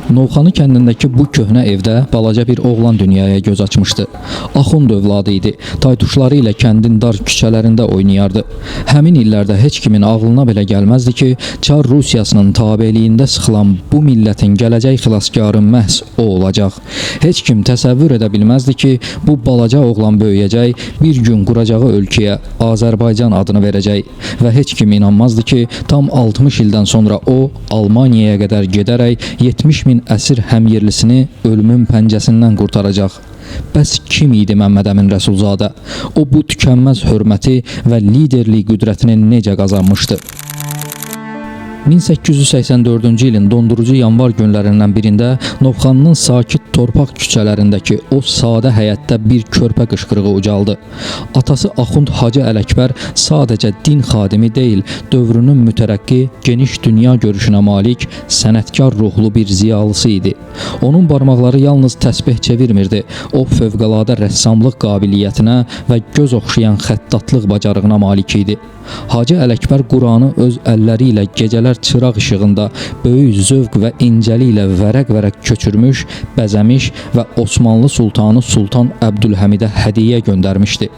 Novxanı kəndindəki bu köhnə evdə balaca bir oğlan dünyaya göz açmışdı. Axund övladı idi. Taytuşları ilə kəndin dar küçələrində oynayardı. Həmin illərdə heç kimin ağlına belə gəlməzdi ki, Çar Rusiyasının tabeliyində sıxılan bu millətin gələcək xilaskarı məhz o olacaq. Heç kim təsəvvür edə bilməzdi ki, bu balaca oğlan böyüyəcək, bir gün quracağı ölkəyə Azərbaycan adını verəcək və heç kim inanmazdı ki, tam 60 ildən sonra o Almaniyaya qədər gedərək 70 min əsir həmyerlisini ölümün pəncəsindən qurtaracaq. Bəs kim idi Məmməd Əmin Rəsulzadə? O bu tükənməz hörməti və liderlik qüdrətini necə qazanmışdı? 1884-cü ilin dondurucu yanvar günlərindən birində Novxanının sakit torpaq küçələrindəki o sadə həyətdə bir körpə qışqırığı ucaldı. Atası Axund Hacı Ələkbər sadəcə din xadimi deyil, dövrünün mütərəqqi, geniş dünya görüşünə malik, sənətkar ruhlu bir ziyalısı idi. Onun barmaqları yalnız təsbeh çevirmirdi. O fövqəladə rəssamlıq qabiliyyətinə və göz oxşayan xəttatlıq bacarığına malik idi. Hacı Ələkbər Quranı öz əlləri ilə gecələr çıraq işığında böyük zövq və incəliklə vərəq-vərəq köçürmüş, bəzəmiş və Osmanlı sultanı Sultan Əbdülhəmidə hədiyyə göndərmişdi.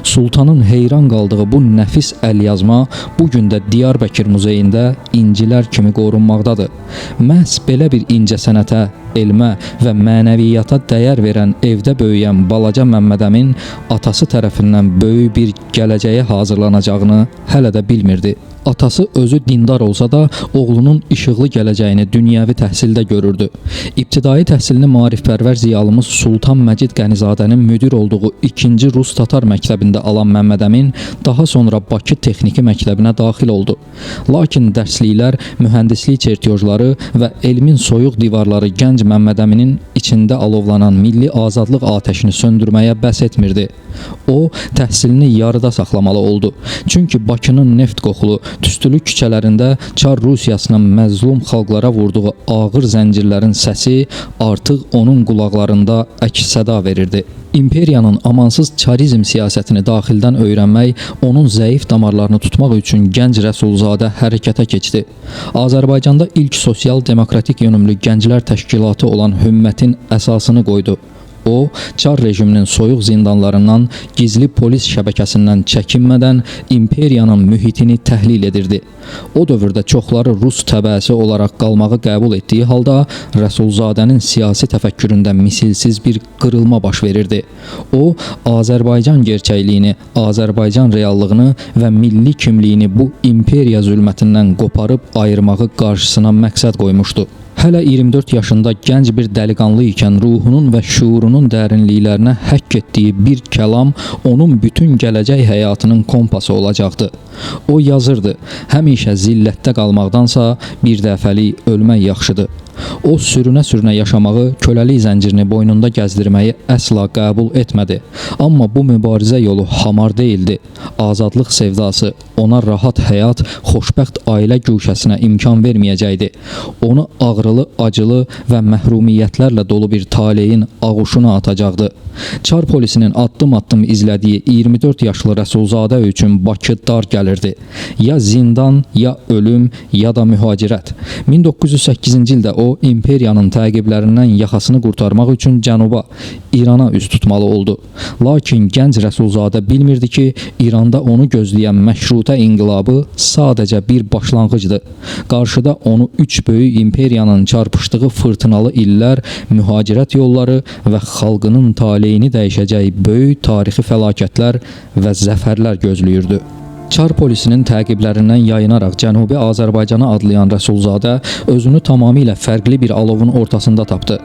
Sultanın heyran qaldığı bu nəfis əlyazma bu gün də Diyarbəkir muzeyində incilər kimi qorunmaqdadır. Məhz belə bir incəsənətə, elmə və mənəviyyata dəyər verən evdə böyüyən balaca Məmməd Əmin atası tərəfindən böyük bir gələcəyə hazırlanacağını hələ də bilmirdi. Atası özü dindar olsa da, oğlunun işıqlı gələcəyini dünyəvi təhsildə görürdü. İbtidai təhsilini maarifpərvər ziyalımız Sultan Məcid Qənizadənin müdir olduğu 2-ci Rus Tatar məktəbində alan Məmməd Əmin daha sonra Bakı Texniki Məktəbinə daxil oldu. Lakin dərsliklər, mühəndislik çertyojları və elmin soyuq divarları gənc Məmməd Əminin içində alovlanan milli azadlıq atəşini söndürməyə bəs etmirdi. O, təhsilini yarıda saxlamalı oldu. Çünki Bakının neft qoxulu, tüstülü küçələrində Çar Rusiyasının məzlum xalqlara vurduğu ağır zəncirlərin səsi artıq onun qulaqlarında əks-səda verirdi. İmperiyanın amansız çarizm siyasətini daxildən öyrənmək, onun zəif damarlarını tutmaq üçün gənc Rəsulzadə hərəkətə keçdi. Azərbaycanda ilk sosial-demokratik yönümlü gənclər təşkilatı olan Hümmətin əsasını qoydu. O, Çar rejiminin soyuq zindanlarından, gizli polis şəbəkəsindən çəkinmədən imperiyanın mühitini təhlil edirdi. O dövrdə çoxları Rus təbəəsi olaraq qalmağı qəbul etdiyi halda Rəsulzadənin siyasi təfəkküründə misilsiz bir qırılma baş verirdi. O, Azərbaycan gerçəkliyini, Azərbaycan reallığını və milli kimliyini bu imperiya zülmətindən qoparıb ayırmağı qarşısına məqsəd qoymuşdu. Hələ 24 yaşında gənc bir dəliqanlı ikən ruhunun və şüurunun dərinliklərinə həkk etdiyi bir kəlam onun bütün gələcək həyatının kompası olacaqdı. O yazırdı: həmişə zillətdə qalmaqdansa bir dəfəlik ölmək yaxşıdır. O sürünə-sürünə yaşamağı, köləlik zəncirini boynunda gəzdirməyi əsla qəbul etmədi. Amma bu mübarizə yolu hamar deyildi. Azadlıq sevdası ona rahat həyat, xoşbəxt ailə güşəsinə imkan verməyəcəkdi. Onu ağrılı, acılı və məhrumiyyətlərlə dolu bir taleyin ağuşuna atacaqdı. Çar polisinin addım-addım izlədiyi 24 yaşlı Rəsulzadə üçün Bakı dar gəlirdi. Ya zindan, ya ölüm, ya da mühacirət. 1908-ci ildə o imperiyanın təqiblərindən yaxasını qurtarmaq üçün cənuba, İrana üz tutmalı oldu. Lakin gənc Rəsulzadə bilmirdi ki, İranda onu gözləyən məşrutə inqilabı sadəcə bir başlanğıcdır. Qarşıda onu üç böyük imperiyanın çarpışdığı fırtınalı illər, mühacirət yolları və xalqının taleyini dəyişəcək böyük tarixi fəlakətlər və zəfərlər gözləyirdi. Çar polisinin təqiblərindən yayınaraq Cənubi Azərbaycana adlayan Rəsulzadə özünü tamamilə fərqli bir alovun ortasında tapdı.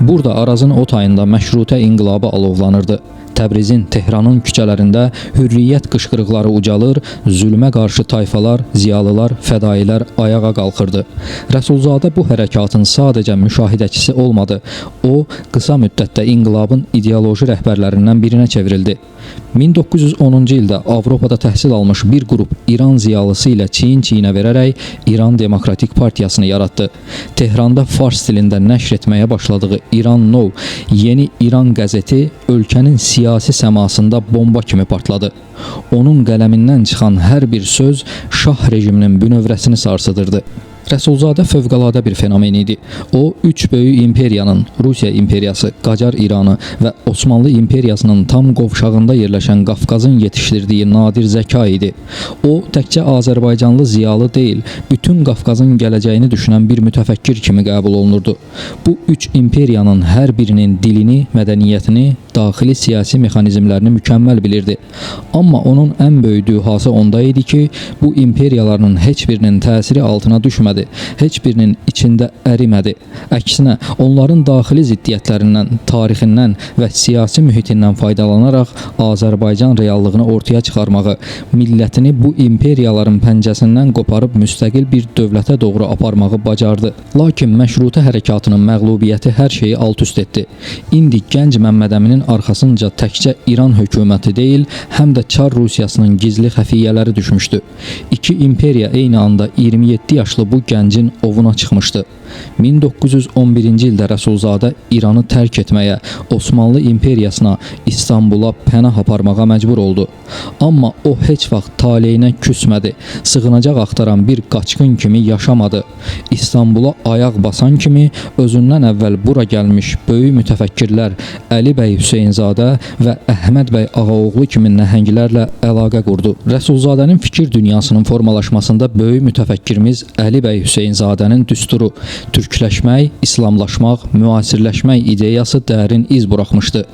Burada Arazın o tayında məşrutə inqilabı alovlanırdı. Təbrizin, Tehranın küçələrində hürriyyət qışqırıqları ucalır, zülmə qarşı tayfalar, ziyalılar, fədailər ayağa qalxırdı. Rəsulzadə bu hərəkatın sadəcə müşahidəçisi olmadı. O, qısa müddətdə inqilabın ideoloji rəhbərlərindən birinə çevrildi. 1910-cu ildə Avropada təhsil almış bir qrup İran ziyalısı ilə çiyin-çiyinə verərək İran Demokratik Partiyasını yaratdı. Tehranda fars dilində nəşr etməyə başladığı İran Nov, Yeni İran qəzeti ölkənin siyasi səmasında bomba kimi partladı. Onun qələmindən çıxan hər bir söz şah rejiminin bünövrəsini sarsıdırdı. Rəsulzadə fövqəladə bir fenomen idi. O, üç böyük imperiyanın, Rusiya İmperiyası, Qacar İranı və Osmanlı İmperiyasının tam qovşağında yerləşən Qafqazın yetişdirdiyi nadir zəka idi. O, təkcə Azərbaycanlı ziyalı deyil, bütün Qafqazın gələcəyini düşünən bir mütəfəkkir kimi qəbul olunurdu. Bu üç imperiyanın hər birinin dilini, mədəniyyətini, daxili siyasi mexanizmlərini mükəmməl bilirdi. Amma onun ən böyük dühası onda idi ki, bu imperiyaların heç birinin təsiri altına düşmədi, heç birinin içində ərimədi. Əksinə, onların daxili ziddiyyətlərindən, tarixindən və siyasi mühitindən faydalanaraq Azərbaycan reallığını ortaya çıxarmağı, millətini bu imperiyaların pəncəsindən qoparıb müstəqil bir dövlətə doğru aparmağı bacardı. Lakin məşrutə hərəkatının məğlubiyyəti hər şeyi alt-üst etdi. İndi gənc Məmmədəminin arxasınca təkcə İran hökuməti deyil, həm də Çar Rusiyasının gizli xəfiyyələri düşmüşdü. İki imperiya eyni anda 27 yaşlı bu gəncin ovuna çıxmışdı. 1911-ci ildə Rəsulzadə İranı tərk etməyə, Osmanlı İmperiyasına, İstanbula pənah aparmağa məcbur oldu. Amma o heç vaxt taleyinə küsmədi, sığınacaq axtaran bir qaçqın kimi yaşamadı. İstanbula ayaq basan kimi özündən əvvəl bura gəlmiş böyük mütəfəkkirlər Əli bəy Hüseynzadə və Əhməd bəy Ağaoğlu kimi nəhənglərlə əlaqə qurdu. Rəsulzadənin fikir dünyasının formalaşmasında böyük mütəfəkkirimiz Əli bəy Hüseynzadənin düsturu türkləşmək, İslamlaşmaq, müasirləşmək ideyası dərin iz buraxmışdı.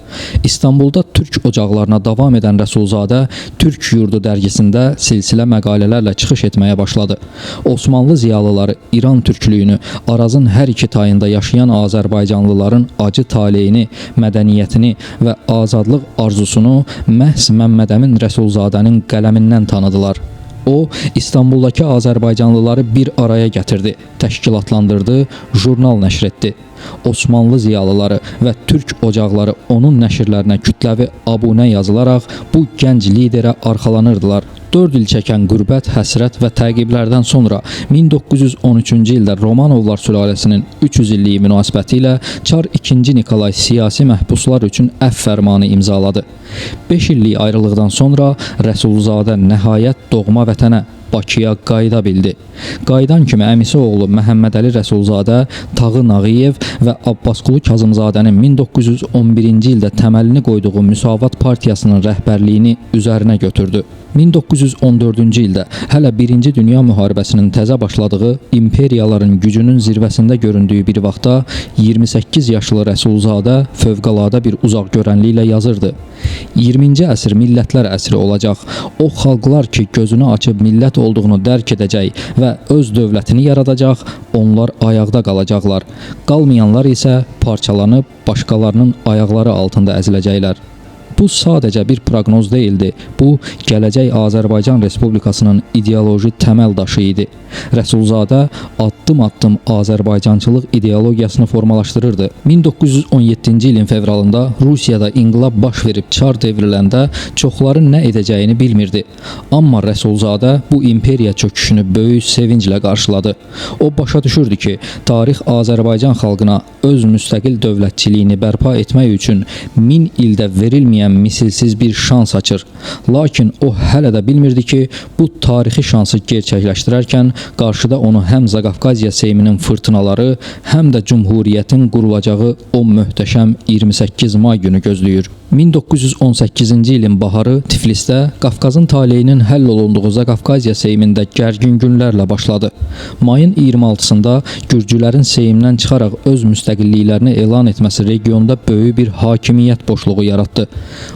İstanbulda türk ocaqlarına davam edən Rəsulzadə Türk Yurdu dərgisində silsilə məqalələrlə çıxış etməyə başladı. Osmanlı ziyalıları İran türklüyünü, Arazın hər iki tayında yaşayan Azərbaycanlıların acı taleyini, mədəniyyətini və azadlıq arzusunu məhz Məmmədəmin Rəsulzadənin qələmindən tanıdılar. O, İstanbuldakı Azərbaycanlıları bir araya gətirdi, təşkilatlandırdı, jurnal nəşr etdi. Osmanlı ziyalıları və türk ocaqları onun nəşrlərinə kütləvi abunə yazılaraq bu gənc liderə arxalanırdılar. 4 il çəkən qürbət, həsrət və təqiblərdən sonra 1913-cü ildə Romanovlar sülaləsinin 300 illiyi münasibəti ilə Çar II Nikolay siyasi məhbuslar üçün əfv fərmanı imzaladı. 5 illik ayrılıqdan sonra Rəsulzadə nəhayət doğma vətənə, Bakıya qayıda bildi. Qayıdan kimi əmisi oğlu Məhəmmədəli Rəsulzadə, Tağı Nağıyev və Abbasqulu Kazımzadənin 1911-ci ildə təməlini qoyduğu Müsavat Partiyasının rəhbərliyini üzərinə götürdü. 1914-cü ildə hələ Birinci Dünya Müharibəsinin təzə başladığı, imperiyaların gücünün zirvəsində göründüyü bir vaxtda 28 yaşlı Rəsulzadə fövqəladə bir uzaqgörənliklə yazırdı. 20-ci əsr millətlər əsri olacaq. O xalqlar ki, gözünü açıb millət olduğunu dərk edəcək və öz dövlətini yaradacaq, onlar ayaqda qalacaqlar. Qalmayanlar isə parçalanıb başqalarının ayaqları altında əziləcəklər. Bu sadəcə bir proqnoz deyildi. Bu, gələcək Azərbaycan Respublikasının ideoloji təməl daşı idi. Rəsulzadə addım-addım Azərbaycançılıq ideologiyasını formalaşdırırdı. 1917-ci ilin fevralında Rusiyada inqilab baş verib çar devriləndə çoxları nə edəcəyini bilmirdi. Amma Rəsulzadə bu imperiya çöküşünü böyük sevinclə qarşıladı. O başa düşürdü ki, tarix Azərbaycan xalqına öz müstəqil dövlətçiliyini bərpa etmək üçün 1000 ildə verilməyən misilsiz bir şans açır. Lakin o hələ də bilmirdi ki, bu tarixi şansı gerçəkləşdirərkən qarşıda onu həm Zaqafqaziya Seyminin fırtınaları, həm də Cumhuriyyətin qurulacağı o möhtəşəm 28 may günü gözləyir. 1918-ci ilin baharı Tiflisdə Qafqazın taleyinin həll olunduğu Zaqafqaziya Seymində gərgin günlərlə başladı. Mayın 26-sında Gürcülərin Seymdən çıxaraq öz müstəqilliklərini elan etməsi regionda böyük bir hakimiyyət boşluğu yaratdı.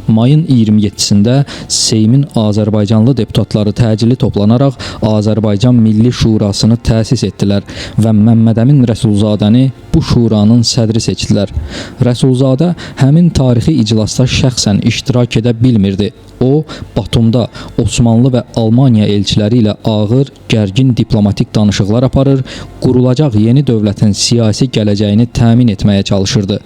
Mayın 27-sində Seymin Azərbaycanlı deputatları təcili toplanaraq Azərbaycan Milli Şurasını təsis etdilər və Məmmədəmin Rəsulzadəni bu şuranın sədri seçdilər. Rəsulzadə həmin tarixi iclasda şəxsən iştirak edə bilmirdi. O, Batumda Osmanlı və Almaniya elçiləri ilə ağır, gərgin diplomatik danışıqlar aparır, qurulacaq yeni dövlətin siyasi gələcəyini təmin etməyə çalışırdı.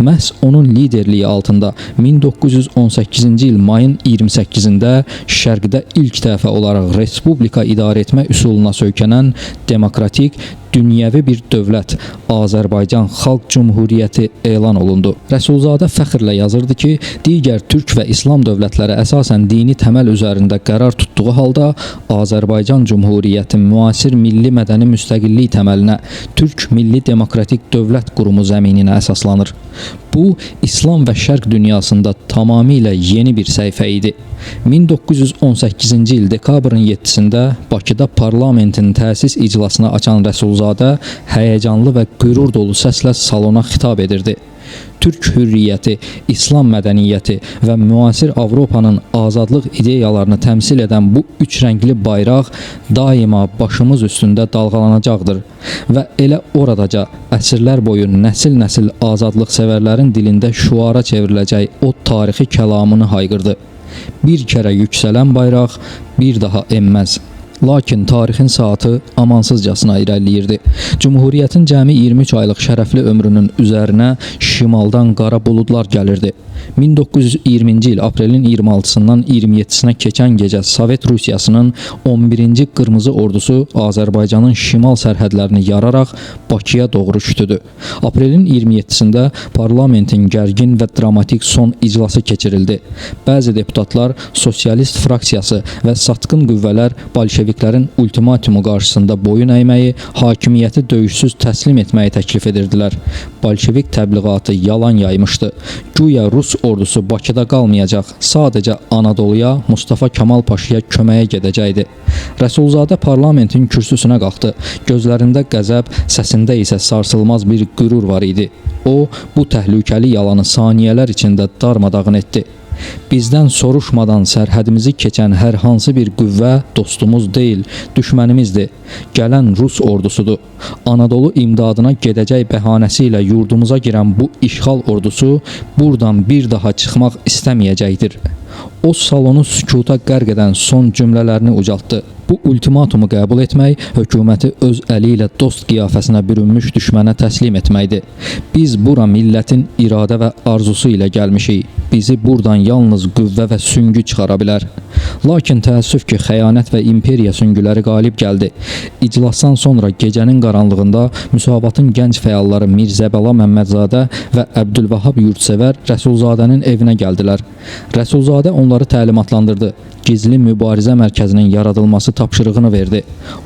Məhz onun liderliyi altında 1918-ci il mayın 28-də Şərqdə ilk dəfə olaraq respublika idarə etmə üsuluna söykənən demokratik, Dünyəvi bir dövlət, Azərbaycan Xalq Cümhuriyyəti elan olundu. Rəsulzadə fəxrlə yazırdı ki, digər türk və İslam dövlətləri əsasən dini təməl üzərində qərar tutduğu halda Azərbaycan Cümhuriyyəti müasir milli mədəni müstəqillik təməlinə, Türk Milli Demokratik Dövlət Qurumu zəmininə əsaslanır. Bu, İslam və Şərq dünyasında tamamilə yeni bir səhifə idi. 1918-ci il dekabrın 7-sində Bakıda parlamentin təsis iclasını açan Rəsulzadə həyəcanlı və qürur dolu səslə salona xitab edirdi. Türk hürriyyəti, İslam mədəniyyəti və müasir Avropanın azadlıq ideyalarını təmsil edən bu üç rəngli bayraq daima başımız üstündə dalğalanacaqdır və elə oradaca əsrlər boyu nəsil-nəsil azadlıqsevərlərin dilində şüara çevriləcək o tarixi kəlamını hayqırdı. Bir kərə yüksələn bayraq bir daha enməz. Lakin tarixin saatı amansızcasına irəliləyirdi. Cumhuriyyətin cəmi 23 aylıq şərəfli ömrünün üzərinə şimaldan qara buludlar gəlirdi. 1920-ci il aprelin 26-sından 27-sinə keçən gecə Sovet Rusiyasının 11-ci Qırmızı Ordusu Azərbaycanın şimal sərhədlərini yararaq Bakıya doğru şütüdü. Aprelin 27-sində parlamentin gərgin və dramatik son iclası keçirildi. Bəzi deputatlar, sosialist fraksiyası və satqın qüvvələr bolşeviklərin ultimatumu qarşısında boyun əyməyi, hakimiyyəti döyüşsüz təslim etməyi təklif edirdilər. Bolşevik təbliğatı yalan yaymışdı. Güya Rus ordusu Bakıda qalmayacaq, sadəcə Anadoluya, Mustafa Kamal Paşaya köməyə gedəcəkdi. Rəsulzadə parlamentin kürsüsünə qalxdı. Gözlərində qəzəb, səsində isə sarsılmaz bir qürur var idi. O, bu təhlükəli yalanı saniyələr içində darmadağın etdi. Bizdən soruşmadan sərhədimizi keçən hər hansı bir qüvvə dostumuz deyil, düşmənimizdir. Gələn Rus ordusudur. Anadolu imdadına gedəcək bəhanəsi ilə yurdumuza girən bu işğal ordusu buradan bir daha çıxmaq istəməyəcəkdir. O salonu sükuta qərq edən son cümlələrini ucaltdı. Bu ultimatumu qəbul etmək, hökuməti öz əli ilə dost qiyafəsinə bürünmüş düşmənə təslim etməkdir. Biz bura millətin iradə və arzusu ilə gəlmişik. Bizi buradan yalnız qüvvə və süngü çıxara bilər. Lakin təəssüf ki, xəyanət və imperiya süngüləri qalib gəldi. İclasdan sonra gecənin qaranlığında Müsavatın gənc fəalları Mirzəbəla Məmmədzadə və Əbdülvahab Yurtsevər Rəsulzadənin evinə gəldilər. Rəsulzadə onları təlimatlandırdı. Gizli mübarizə mərkəzinin yaradılması tapşırığını verdi.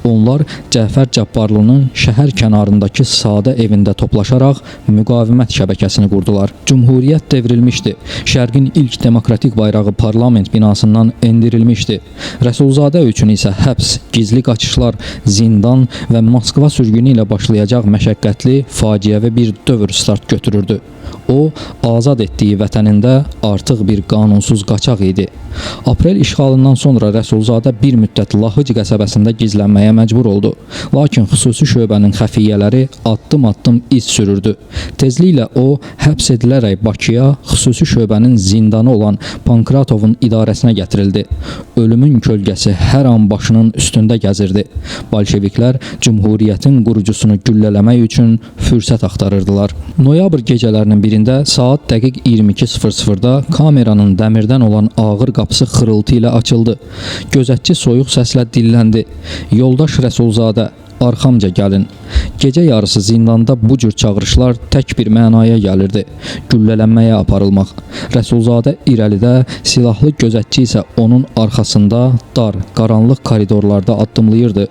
Onlar Cəfər Cabbarlının şəhər kənarındakı sadə evində toplaşaraq müqavimət şəbəkəsini qurdular. Cumhuriyyət devrilmişdi. Şərqin ilk demokratik bayrağı parlament binasından endirilmişdi. Rəsulzadə üçün isə həbs, gizli qaçışlar, zindan və Moskva sürgünü ilə başlayacaq məşəqqətli, faciəvi bir dövr start götürürdü. O, azad etdiyi vətənində artıq bir qanunsuz qaçaq idi. Aprel işğalından sonra Rəsulzadə bir müddət Lahıc qəsəbəsində gizlənməyə məcbur oldu. Lakin xüsusi şöbənin xəfiyyələri addım-addım iz sürürdü. Tezliklə o, həbs edilərək Bakıya, xüsusi şöbənin zindanı olan Pankratovun idarəsinə gətirildi. Ölümün kölgəsi hər an başının üstündə gəzirdi. Bolşeviklər Cumhuriyyətin qurucusunu güllələmək üçün fürsət axtarırdılar. Noyabr gecələrinin birində saat dəqiq 22:00-da kameranın dəmirdən olan ağır qapısı xırıltı ilə açıldı. Gözətçi soyuq səslə dilləndi. Yoldaş Rəsulzadə, arxamca gəlin. Gecə yarısı zindanda bu cür çağırışlar tək bir mənaya gəlirdi. Güllələnməyə aparılmaq. Rəsulzadə irəlidə, silahlı gözətçi isə onun arxasında dar, qaranlıq koridorlarda addımlayırdı.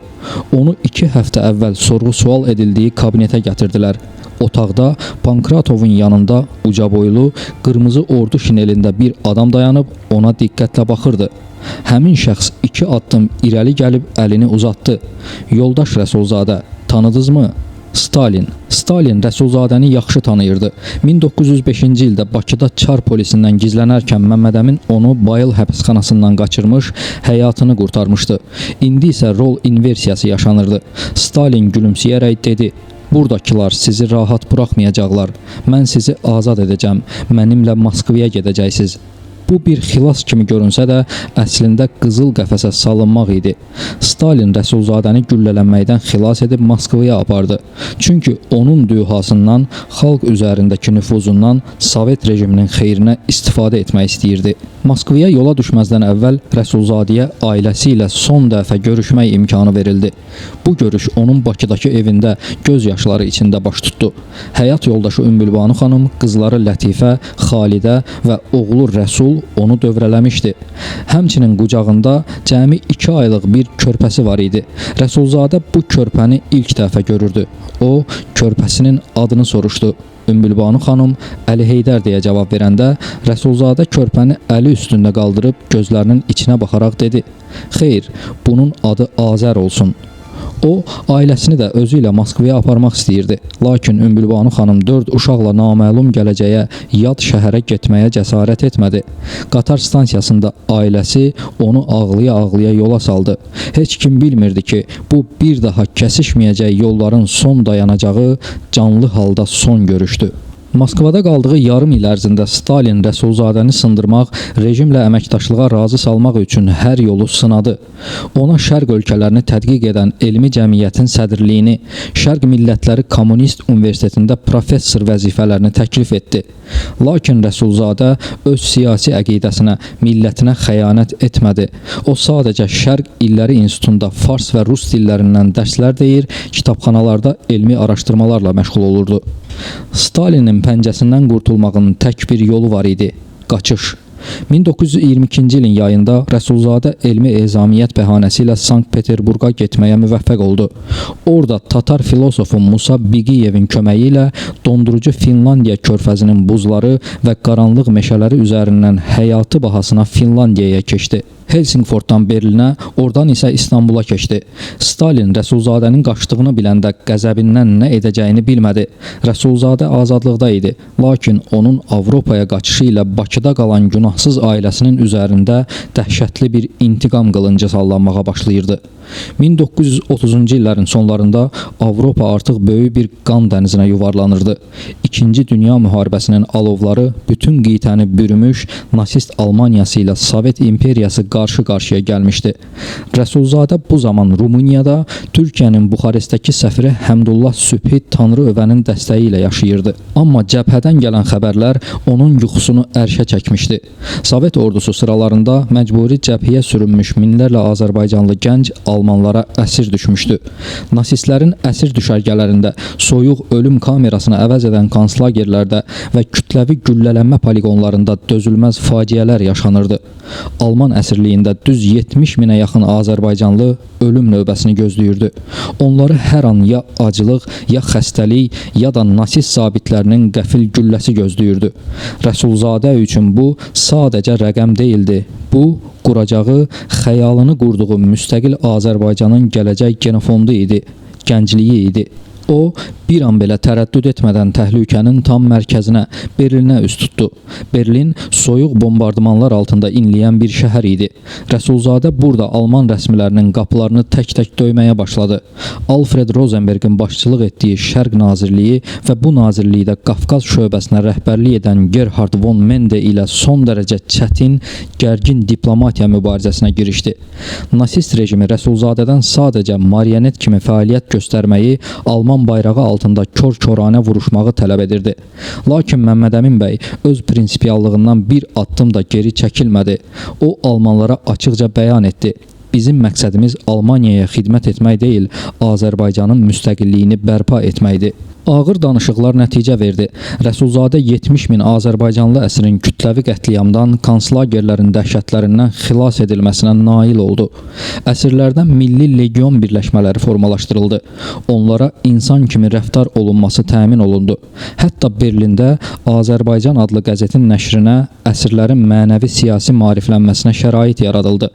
Onu 2 həftə əvvəl sorğu-sual edildiyi kabinetə gətirdilər. Otaqda Pankratovun yanında uca boylu, qırmızı ordu şinelində bir adam dayanıb ona diqqətlə baxırdı. Həmin şəxs 2 addım irəli gəlib əlini uzatdı. Yoldaş Rəsulzadə, tanıdınızmı? Stalin. Stalin Rəsulzadəni yaxşı tanıyırdı. 1905-ci ildə Bakıda Çar polisindən gizlənərkən Məmməd Əmin onu Bayıl həbsxanasından qaçırmış, həyatını qurtarmışdı. İndi isə rol inversiyası yaşanırdı. Stalin gülümsəyərək dedi: "Buradakılar sizi rahat buraxmayacaqlar. Mən sizi azad edəcəm. Mənimlə Moskvaya gedəcəksiniz." Bu bir xilas kimi görünsə də, əslində qızıl qəfəsə salınmaq idi. Stalin Rəsulzadəni güllələnməkdən xilas edib Moskvaya apardı. Çünki onun dühasından, xalq üzərindəki nüfuzundan Sovet rejiminin xeyrinə istifadə etmək istəyirdi. Moskvaya yola düşməzdən əvvəl Rəsulzadəyə ailəsi ilə son dəfə görüşmək imkanı verildi. Bu görüş onun Bakıdakı evində göz yaşları içində baş tutdu. Həyat yoldaşı Ümbülbanu xanım, qızları Lətifə, Xalidə və oğlu Rəsul onu dövrələmişdi. Həmçinin qucağında cəmi 2 aylıq bir körpəsi var idi. Rəsulzadə bu körpəni ilk dəfə görürdü. O, körpəsinin adını soruşdu. Ümbülbanu xanım Əli Heydər deyə cavab verəndə Rəsulzadə körpəni əli üstündə qaldırıb gözlərinin içinə baxaraq dedi: "Xeyr, bunun adı Azər olsun." O, ailəsini də özü ilə Moskvaya aparmaq istəyirdi. Lakin Ümbülbanu xanım 4 uşaqla naməlum gələcəyə, yad şəhərə getməyə cəsarət etmədi. Qatar stansiyasında ailəsi onu ağlaya-ağlaya yola saldı. Heç kim bilmirdi ki, bu bir daha kəsişməyəcək yolların son dayanacağı canlı halda son görüşdü. Moskvada qaldığı yarım il ərzində Stalin Rəsulzadəni sındırmaq, rejimlə əməkdaşlığa razı salmaq üçün hər yolu sınadı. Ona Şərq ölkələrini tədqiq edən elmi cəmiyyətin sədrliyini, Şərq Millətləri Kommunist Universitetində professor vəzifələrini təklif etdi. Lakin Rəsulzadə öz siyasi əqidəsinə, millətinə xəyanət etmədi. O sadəcə Şərq İlləri İnstitutunda fars və rus dillərindən dərslər deyir, kitabxanalarda elmi araşdırmalarla məşğul olurdu. Stalinin pəncəsindən qurtulmağın tək bir yolu var idi: qaçış. 1922-ci ilin yayında Rəsulzadə elmi ezamiyyət bəhanəsi ilə Sankt-Peterburqa getməyə müvəffəq oldu. Orada Tatar filosofu Musa Bigiyevin köməyi ilə dondurucu Finlandiya körfəzinin buzları və qaranlıq meşələri üzərindən həyatı bahasına Finlandiyaya keçdi. Helsingfortdan Berlinə, oradan isə İstanbula keçdi. Stalin Rəsulzadənin qaçdığını biləndə qəzəbindən nə edəcəyini bilmədi. Rəsulzadə azadlıqda idi, lakin onun Avropaya qaçışı ilə Bakıda qalan günahsız ailəsinin üzərində dəhşətli bir intiqam qılıncı sallanmağa başlayırdı. 1930-cu illərin sonlarında Avropa artıq böyük bir qan dənizinə yuvarlanırdı. İkinci Dünya müharibəsinin alovları bütün qitəni bürümüş, nasist Almaniyası ilə Sovet İmperiyası qarşı-qarşıya gəlmişdi. Rəsulzadə bu zaman Rumuniyada Türkiyənin Buxarestdəki səfiri Həmdullah Sübhi Tanrıövənin dəstəyi ilə yaşayırdı. Amma cəbhədən gələn xəbərlər onun yuxusunu ərşə çəkmişdi. Sovet ordusu sıralarında məcburi cəbhəyə sürünmüş minlərlə azərbaycanlı gənc Almanlara əsir düşmüşdü. Nasistlərin əsir düşərgələrində, soyuq ölüm kamerasını əvəz edən konslagerlərdə və kütləvi güllələnmə poliqonlarında dözülməz faciələr yaşanırdı. Alman əsirliyində düz 70 minə yaxın azərbaycanlı ölüm növbəsini gözləyirdi. Onları hər an ya aclıq, ya xəstəlik, ya da nasist zabitlərinin qəfil gülləsi gözləyirdi. Rəsulzadə üçün bu sadəcə rəqəm deyildi. Bu, quracağı, xəyalını qurduğu müstəqil Azərbaycanın gələcək genofondu idi, gəncliyi idi. O, bir an belə tərəddüd etmədən təhlükənin tam mərkəzinə, Berlinə üz tutdu. Berlin, soyuq bombardımanlar altında inləyən bir şəhər idi. Rəsulzadə burada Alman rəsmilərinin qapılarını tək-tək döyməyə başladı. Alfred Rosenbergin başçılıq etdiyi Şərq Nazirliyi və bu nazirlikdə Qafqaz şöbəsinə rəhbərlik edən Gerhard von Mende ilə son dərəcə çətin, gərgin diplomatiya mübarizəsinə girişdi. Nasist rejimi Rəsulzadədən sadəcə marionet kimi fəaliyyət göstərməyi, Alman bayrağı altında kor-koranə vuruşmağı tələb edirdi. Lakin Məmməd Əmin bəy öz prinsipiyallığından bir addım da geri çəkilmədi. O, Almanlara açıqca bəyan etdi: Bizim məqsədimiz Almaniyaya xidmət etmək deyil, Azərbaycanın müstəqilliyini bərpa etməkdir. Ağır danışıqlar nəticə verdi. Rəsulzadə 70 min azərbaycanlı əsirin kütləvi qətliamdan, konslagerlərin dəhşətlərindən xilas edilməsinə nail oldu. Əsirlərdən milli legion birləşmələri formalaşdırıldı. Onlara insan kimi rəftar olunması təmin olundu. Hətta Berlində Azərbaycan adlı qəzetin nəşrinə, əsirlərin mənəvi siyasi maariflənməsinə şərait yaradıldı.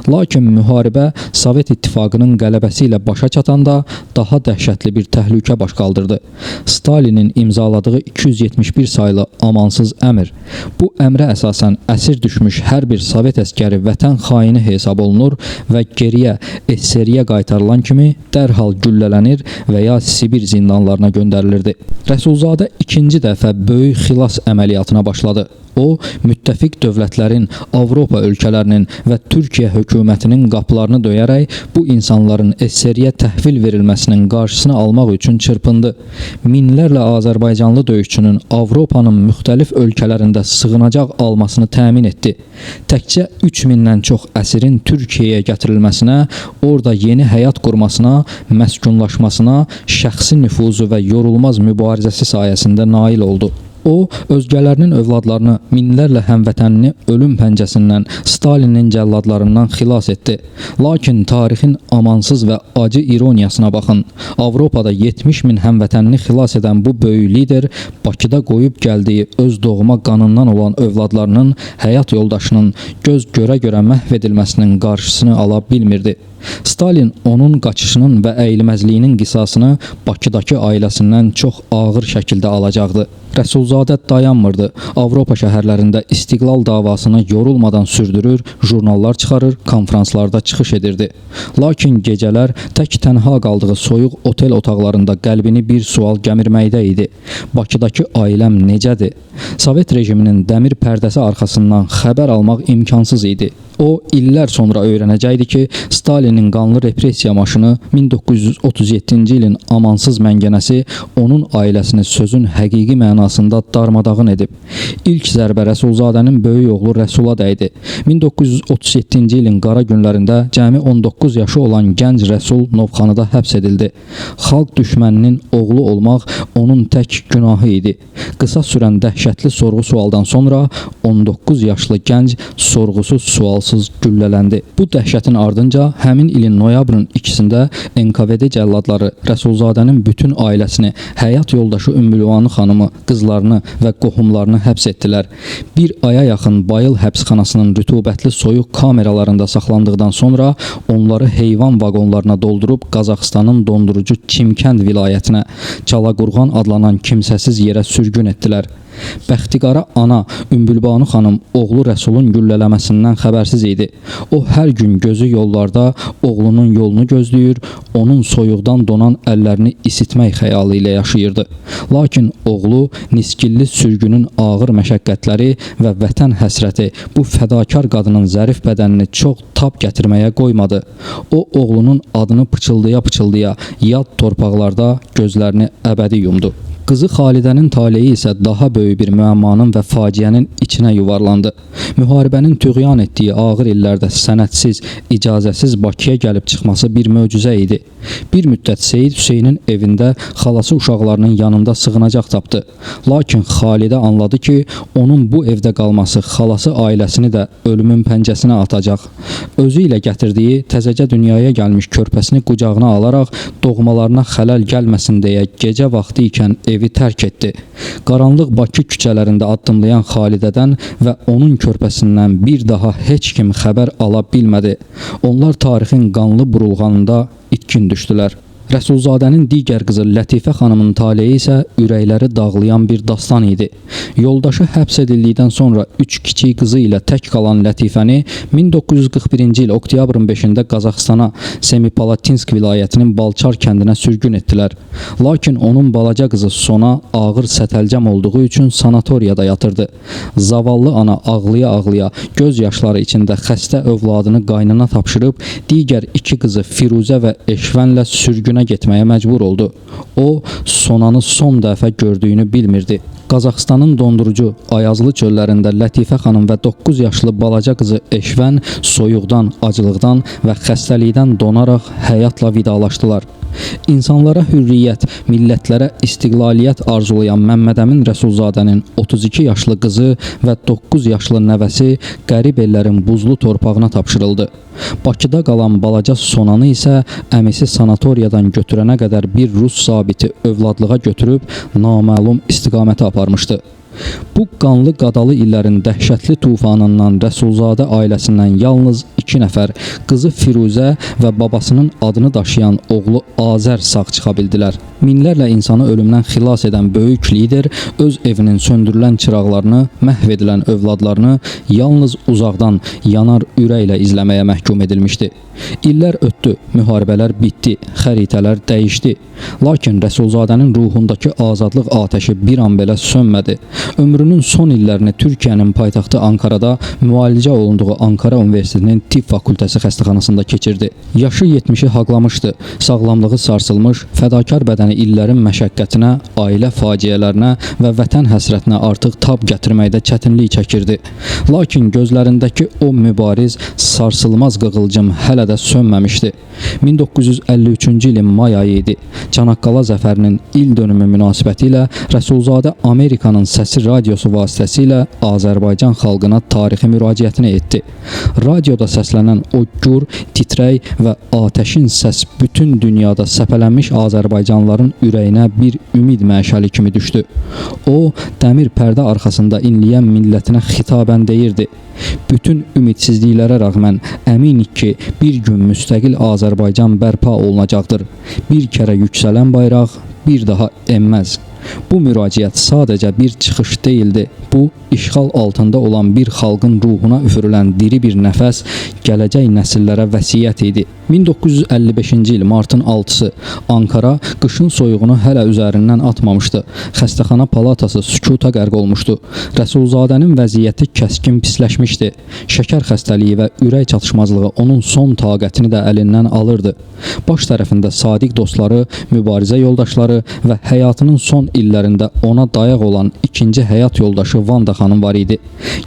Lakin müharibə Sovet İttifaqının qələbəsi ilə başa çatanda daha dəhşətli bir təhlükə baş qaldırdı. Stalinin imzaladığı 271 saylı amansız əmr. Bu əmrə əsasən əsir düşmüş hər bir Sovet əskəri vətən xaini hesab olunur və geriyə, SSR-yə qaytarılan kimi dərhal güllələnir və ya Sibir zindanlarına göndərilirdi. Rəsulzadə ikinci dəfə böyük xilas əməliyyatına başladı. O, müttəfiqlərlə Müttəfiq dövlətlərin, Avropa ölkələrinin və Türkiyə hökumətinin qapılarını döyərək bu insanların SSR-yə təhvil verilməsinin qarşısını almaq üçün çırpındı. Minlərlə Azərbaycanlı döyüşçünün Avropanın müxtəlif ölkələrində sığınacaq almasını təmin etdi. Təkcə 3000-dən çox əsirin Türkiyəyə gətirilməsinə, orada yeni həyat qurmasına, məskunlaşmasına şəxsi nüfuzu və yorulmaz mübarizəsi sayəsində nail oldu. O, özgələrinin övladlarını, minlərlə həmvətənini ölüm pəncəsindən, Stalinin cəlladlarından xilas etdi. Lakin tarixin amansız və acı ironiyasına baxın. Avropada 70 min həmvətənini xilas edən bu böyük lider Bakıda qoyub gəldiyi öz doğma qanından olan övladlarının, həyat yoldaşının göz görə-görə məhv edilməsinin qarşısını ala bilmirdi. Stalin onun qaçışının və əyilməzliyinin qisasını Bakıdakı ailəsindən çox ağır şəkildə alacaqdı. Rəsulzadə dayanmırdı. Avropa şəhərlərində istiqlal davasını yorulmadan sürdürür, jurnallar çıxarır, konfranslarda çıxış edirdi. Lakin gecələr tək tənha qaldığı soyuq otel otaqlarında qəlbini bir sual gəmirməkdə idi. Bakıdakı ailəm necədir? Sovet rejiminin dəmir pərdəsi arxasından xəbər almaq imkansız idi. O, illər sonra öyrənəcəkdi ki, Stalinin qanlı repressiya maşını 1937-ci ilin amansız məngənəsi onun ailəsini sözün həqiqi mənasında darmadağın edib. İlk zərbə Rəsulzadənin böyük oğlu Rəsula dəydi. 1937-ci ilin qara günlərində cəmi 19 yaşı olan gənc Rəsul Novxanıda həbs edildi. Xalq düşməninin oğlu olmaq onun tək günahı idi. Qısa sürən dəhşətli sorğu-sualdan sonra 19 yaşlı gənc sorğusuz sualsız güllələndi. Bu dəhşətin ardınca həmin ilin noyabrın 2-sində NKVD cəlladları Rəsulzadənin bütün ailəsini, həyat yoldaşı Ümmülvanı xanımı, qızlarını və qohumlarını həbs etdilər. Bir aya yaxın Bayıl həbsxanasının rütubətli soyuq kameralarında saxlandıqdan sonra onları heyvan vaqonlarına doldurub Qazaxıstanın dondurucu Çimkənd vilayətinə, Çalaqurğan adlanan kimsəsiz yerə sürgün etdilər. Bəxtiqara ana Ümbülbanu xanım oğlu Rəsulun güllələməsindən xəbərsiz idi. O hər gün gözü yollarda oğlunun yolunu gözləyir, onun soyuqdan donan əllərini isitmək xəyalı ilə yaşayırdı. Lakin oğlu niskilli sürgünün ağır məşəqqətləri və vətən həsrəti bu fədakar qadının zərif bədənini çox tab gətirməyə qoymadı. O oğlunun adını pıçıldaya-pıçıldaya yad torpaqlarda gözlərini əbədi yumdu. Qızı Xalidənin taleyi isə daha böyük bir müəmmanın və faciənin içinə yuvarlandı. Müharibənin tüğyan etdiyi ağır illərdə sənədsiz, icazəsiz Bakıya gəlib çıxması bir möcüzə idi. Bir müddət Seyid Hüseynin evində xalası uşaqlarının yanında sığınacaq tapdı. Lakin Xalidə anladı ki, onun bu evdə qalması xalası ailəsini də ölümün pəncəsinə atacaq. Özü ilə gətirdiyi təzəcə dünyaya gəlmiş körpəsini qucağına alaraq doğmalarına xələl gəlməsin deyə gecə vaxtı ikən evi tərk etdi. Qaranlıq Bakı küçələrində addımlayan Xalidədən və onun körpəsindən bir daha heç kim xəbər ala bilmədi. Onlar tarixin qanlı burulğanında itkin düşdülər. Rəsulzadənin digər qızı Lətifə xanımın taleyi isə ürəkləri dağlayan bir dastan idi. Yoldaşı həbs edildikdən sonra 3 kiçik qızı ilə tək qalan Lətifəni 1941-ci il oktyabrın 5-də Qazaxıstana, Semipalatinsk vilayətinin Balçar kəndinə sürgün etdilər. Lakin onun balaca qızı Sona ağır sətəlcəm olduğu üçün sanatoriyada yatırdı. Zavallı ana ağlaya-ağlaya göz yaşları içində xəstə övladını qaynana tapşırıb digər iki qızı Firuzə və Eşvənlə sürgünə getməyə məcbur oldu. O, Sonanı son dəfə gördüyünü bilmirdi. Qazaxıstanın dondurucu, ayazlı çöllərində Lətifə xanım və 9 yaşlı balaca qızı Eşvən soyuqdan, aclıqdan və xəstəlikdən donaraq həyatla vidalaşdılar. İnsanlara hürriyyət, millətlərə istiqlaliyyət arzulayan Məmmədəmin Rəsulzadənin 32 yaşlı qızı və 9 yaşlı nəvəsi qərib ellərin buzlu torpağına tapşırıldı. Bakıda qalan balaca Sonanı isə əmisi sanatoriyadan götürənə qədər bir rus zabiti övladlığa götürüb naməlum istiqamətə aparmışdı. Bu qanlı qadalı illərin dəhşətli tufanından Rəsulzadə ailəsindən yalnız 2 nəfər, qızı Firuzə və babasının adını daşıyan oğlu Azər sağ çıxa bildilər. Minlərlə insanı ölümdən xilas edən böyük lider öz evinin söndürülən çıraqlarını, məhv edilən övladlarını yalnız uzaqdan yanar ürəklə izləməyə məhkum məhkum edilmişdi. İllər ötdü, müharibələr bitdi, xəritələr dəyişdi. Lakin Rəsulzadənin ruhundakı azadlıq atəşi bir an belə sönmədi. Ömrünün son illərini Türkiyənin paytaxtı Ankarada müalicə olunduğu Ankara Universitetinin Tibb Fakültəsi xəstəxanasında keçirdi. Yaşı 70-i haqlamışdı. Sağlamlığı sarsılmış, fədakar bədəni illərin məşəqqətinə, ailə faciələrinə və vətən həsrətinə artıq tab gətirməkdə çətinlik çəkirdi. Lakin gözlərindəki o mübariz, sarsılmaz qığılcım hələ də sönməmişdi. 1953-cü ilin may ayı idi. Çanaqqala zəfərinin il dönümü münasibətilə Rəsulzadə Amerikanın Səsi radiosu vasitəsilə Azərbaycan xalqına tarixi müraciətini etdi. Radioda səslənən o gur, titrək və atəşin səs bütün dünyada səpələnmiş Azərbaycanlıların ürəyinə bir ümid məşəli kimi düşdü. O, dəmir pərdə arxasında inləyən millətinə xitabən deyirdi: "Bütün ümidsizliklərə rəğmən əminik ki, bir gün müstəqil Azərbaycan bərpa olunacaqdır. Bir kərə yüksələn bayraq bir daha enməz." Bu müraciət sadəcə bir çıxış deyildi. Bu, işğal altında olan bir xalqın ruhuna üfürülən diri bir nəfəs, gələcək nəsillərə vəsiyyət idi. 1955-ci il martın 6-sı Ankara qışın soyuğunu hələ üzərindən atmamışdı. Xəstəxana palatası sükuta qərq olmuşdu. Rəsulzadənin vəziyyəti kəskin pisləşmişdi. Şəkər xəstəliyi və ürək çatışmazlığı onun son taqətini də əlindən alırdı. Baş tərəfində sadiq dostları, mübarizə yoldaşları və həyatının son illərində ona dayaq olan ikinci həyat yoldaşı Vanda xanım var idi.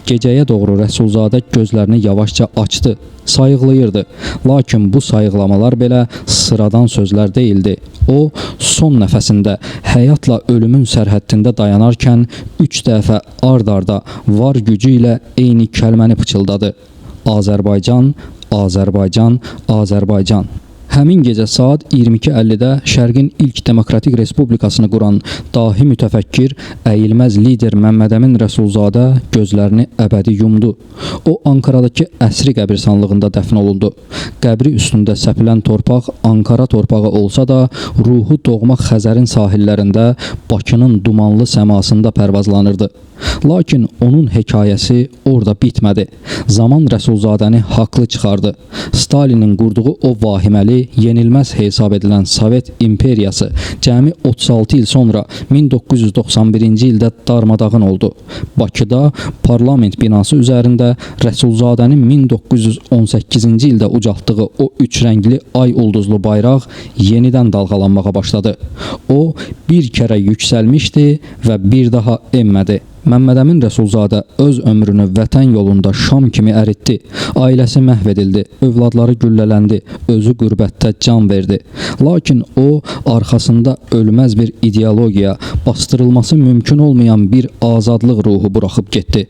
Gecəyə doğru Rəsulzadə gözlərini yavaşca açdı, sayıqlayırdı. Lakin bu sayıqlamalar belə sıradan sözlər deyildi. O, son nəfəsində həyatla ölümün sərhəddində dayanarkən 3 dəfə ard-arda var gücü ilə eyni kəlməni pıçıldadı: Azərbaycan, Azərbaycan, Azərbaycan. Həmin gecə saat 22:50-də Şərqin ilk demokratik respublikasını quran dahi mütəfəkkir, əyilməz lider Məmmədəmin Rəsulzadə gözlərini əbədi yumdu. O, Ankaradakı əsri qəbirstanlığında dəfn olundu. Qəbri üstündə səpilən torpaq Ankara torpağı olsa da, ruhu doğma Xəzərin sahillərində, Bakının dumanlı səmasında pərvazlanırdı. Lakin onun hekayəsi orada bitmədi. Zaman Rəsulzadəni haqlı çıxardı. Stalinin qurduğu o vahiməli, yenilməz hesab edilən Sovet imperiyası cəmi 36 il sonra 1991-ci ildə darmadağın oldu. Bakıda parlament binası üzərində Rəsulzadənin 1918-ci ildə ucaltdığı o üç rəngli ay ulduzlu bayraq yenidən dalğalanmağa başladı. O, bir kərə yüksəlmişdi və bir daha enmədi. Məmmədəmin Rəsulzadə öz ömrünü vətən yolunda şam kimi əritdi. Ailəsi məhv edildi, övladları güllələndi, özü qürbətdə can verdi. Lakin o, arxasında ölməz bir ideologiya, bastırılması mümkün olmayan bir azadlıq ruhu buraxıb getdi.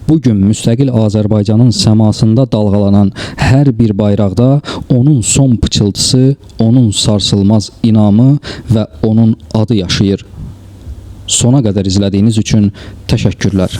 Bugün müstəqil Azərbaycanın səmasında dalğalanan hər bir bayraqda onun son pıçıltısı, onun sarsılmaz inamı və onun adı yaşayır. Sona qədər izlədiyiniz üçün təşəkkürlər.